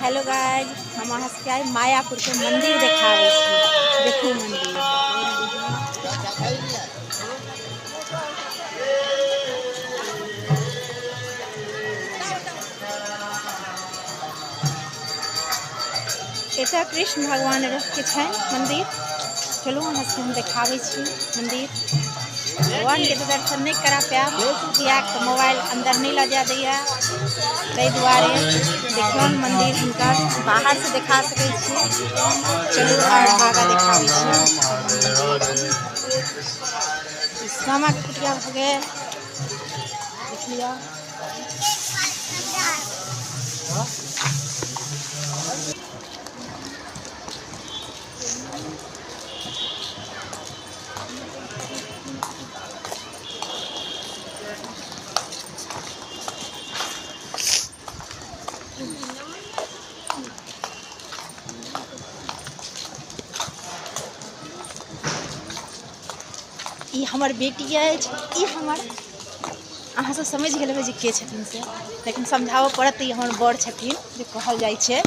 Hello guys, हम अहाँ सबके आइ मायापुर के मंदिर देखाबै छी। देखू मंदिर। एतऽ कृष्ण भगवान के छनि मंदिर। चलू अहाँ सबके हम देखाबै छी मंदिर। भगवान के तऽ दर्शन नहि करा पायब, किएक तऽ मोबाइल अन्दर नहि लऽ जाय दैया, ताहि दुआरे देखियौन मंदिर हुनकर बाहरसँ देखा सकै छी। चलू आओर आगाँ देखाबै छी। सामाके कुटिया भऽ गेल, देख लिअ। ई हमर बेटी अछि, ई हमर अहाँ सब समझि गेल हेबै जे के छथिन से, लेकिन समझाबऽ पड़त। ई हमर बड़ छथिन जे कहल जाइ छै।